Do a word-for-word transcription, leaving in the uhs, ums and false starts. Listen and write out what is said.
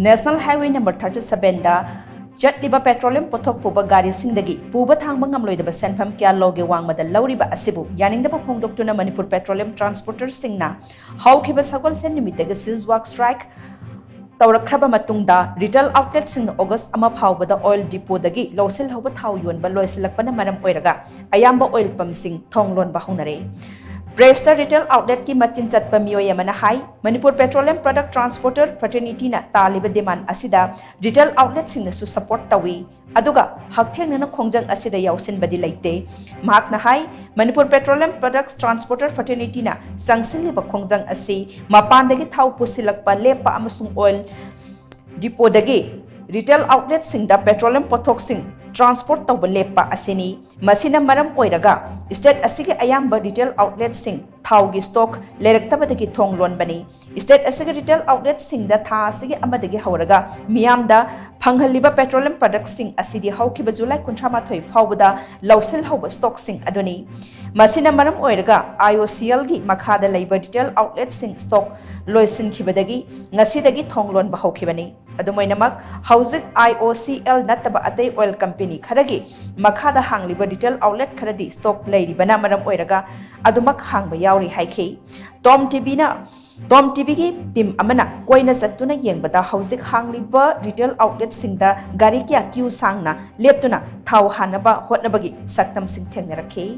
National Highway number thirty seven ꯗ ꯆꯠꯂꯤꯕ petroleum ꯄꯣꯠꯊꯣꯛ ꯄꯨꯕ ꯒꯥꯔꯤꯁꯤꯡꯗꯒꯤ ꯄꯨꯕ ꯊꯥꯡꯕ ꯉꯝꯂꯣꯏꯗꯕ ꯁꯦꯟꯐꯝ ꯀꯌꯥ ꯂꯧꯒꯦ ꯋꯥꯡꯃꯗ ꯂꯧꯔꯤꯕ ꯑꯁꯤꯕꯨ ꯌꯥꯅꯤꯡꯗꯕ ꯐꯣꯡꯗꯣꯛꯇꯨꯅ Manipur petroleum transporter ꯁꯤꯡꯅ ꯍꯧꯈꯤꯕ ꯁꯒꯣꯜꯁꯦꯟ ꯅꯨꯃꯤꯠꯇꯒꯤ ꯁꯤꯖꯋꯥꯛ strike ꯇꯧꯔꯛꯈ꯭ꯔꯕ ꯃꯇꯨꯡꯗ retail outlet ꯁꯤꯡꯅ August ꯑꯃ ꯐꯥꯎꯕꯗ oil depot ꯗꯒꯤ ꯂꯧꯁꯤꯜꯍꯧꯕ ꯊꯥꯎ ꯌꯣꯟꯕ ꯂꯣꯏꯁꯤꯜꯂꯛꯄꯅ ꯃꯔꯝ ꯑꯣꯏꯔꯒ ꯑꯌꯥꯝꯕ oil pump ꯁꯤꯡ ꯊꯣꯡ ꯂꯣꯟꯕ ꯍꯧꯅꯔꯦ꯫ Press ꯇ retail outlet ꯀꯤ ꯃꯆꯤꯟ ꯆꯠꯄ ꯃꯤꯑꯣꯏ ꯑꯃꯅ ꯍꯥꯏ, Manipur Petroleum Product Transporter Fraternity ꯅ ꯇꯥꯜꯂꯤꯕ demand ꯑꯁꯤꯗ retail outlet ꯁꯤꯡꯅꯁꯨ support ꯇꯧꯏ, ꯑꯗꯨꯒ ꯍꯛꯊꯦꯡꯅꯅ ꯈꯣꯡꯖꯪ ꯑꯁꯤꯗ ꯌꯥꯎꯁꯤꯟꯕꯗꯤ ꯂꯩꯇꯦ꯫ ꯃꯍꯥꯛꯅ ꯍꯥꯏ, Manipur Petroleum Products Transporter Fraternity ꯅ ꯆꯪꯁꯤꯜꯂꯤꯕ ꯈꯣꯡꯖꯪ ꯑꯁꯤ ꯃꯄꯥꯟꯗꯒꯤ ꯊꯥꯎ ꯄꯨꯁꯤꯜꯂꯛꯄ ꯂꯦꯞꯄ ꯑꯃꯁꯨꯡ oil depot ꯗꯒꯤ retail outlet ꯁꯤꯡꯗ petroleum ꯄꯣꯠꯊꯣꯛꯁꯤꯡ transport ꯇꯧꯕ ꯂꯦꯞꯄ ꯑꯁꯤꯅꯤ꯫ ꯃꯁꯤꯅ ꯃꯔꯝ ꯑꯣꯏꯔꯒ state ꯑꯁꯤꯒꯤ ꯑꯌꯥꯝꯕ retail outlet ꯁꯤꯡ ꯊꯥꯎꯒꯤ stock ꯂꯩꯔꯛꯇꯕꯗꯒꯤ ꯊꯣꯡ ꯂꯣꯟꯕꯅꯤ꯫ State ꯑꯁꯤꯒꯤ retail outlet ꯁꯤꯡꯗ ꯊꯥ ꯑꯁꯤꯒꯤ ꯑꯃꯗꯒꯤ ꯍꯧꯔꯒ ꯃꯤꯌꯥꯝꯗ ꯐꯪꯍꯜꯂꯤꯕ petroleum product ꯁꯤꯡ ꯑꯁꯤꯗꯤ ꯍꯧꯈꯤꯕ July ꯀꯨꯟꯊ꯭ꯔꯥ ꯃꯥꯊꯣꯏ ꯐꯥꯎꯕꯗ ꯂꯧꯁꯤꯜꯍꯧꯕ stock ꯁꯤꯡ ꯑꯗꯨꯅꯤ꯫ ꯃꯁꯤꯅ ꯃꯔꯝ ꯑꯣꯏꯔꯒ I O C L ꯒꯤ ꯃꯈꯥꯗ ꯂꯩꯕ retail outlet ꯁꯤꯡ stock ꯂꯣꯏꯁꯤꯟꯈꯤꯕꯗꯒꯤ ꯉꯁꯤꯗꯒꯤ ꯊꯣꯡ ꯂꯣꯟꯕ ꯍꯧꯈꯤꯕꯅꯤ꯫ ꯑꯗꯨꯝ ꯑꯣꯏꯅꯃꯛ, ꯍꯧꯖꯤꯛ I O C L ꯅꯠꯇꯕ ꯑꯇꯩ oil company ꯈꯔꯒꯤ ꯃꯈꯥꯗ ꯍꯥꯡꯂꯤꯕ retail outlet ꯈꯔꯗꯤ stock ꯂꯩꯔꯤꯕꯅ ꯃꯔꯝ ꯑꯣꯏꯔꯒ ꯑꯗꯨꯃꯛ ꯍꯥꯡꯕ ꯌꯥꯎꯔꯤ ꯍꯥꯏꯈꯤ꯫ Tom T V ꯅ, Tom T V ꯒꯤ team ꯑꯃꯅ ꯀꯣꯏꯅ ꯆꯠꯇꯨꯅ ꯌꯦꯡꯕꯗ ꯍꯧꯖꯤꯛ ꯍꯥꯡꯂꯤꯕ retail outlet ꯁꯤꯡꯗ ꯒꯥꯔꯤ ꯀꯌꯥ queue ꯁꯥꯡꯅ ꯂꯦꯞꯇꯨꯅ ꯊꯥꯎ ꯍꯥꯟꯅꯕ ꯍꯣꯠꯅꯕꯒꯤ ꯁꯛꯇꯝꯁꯤꯡ ꯊꯦꯡꯅꯔꯛꯈꯤ꯫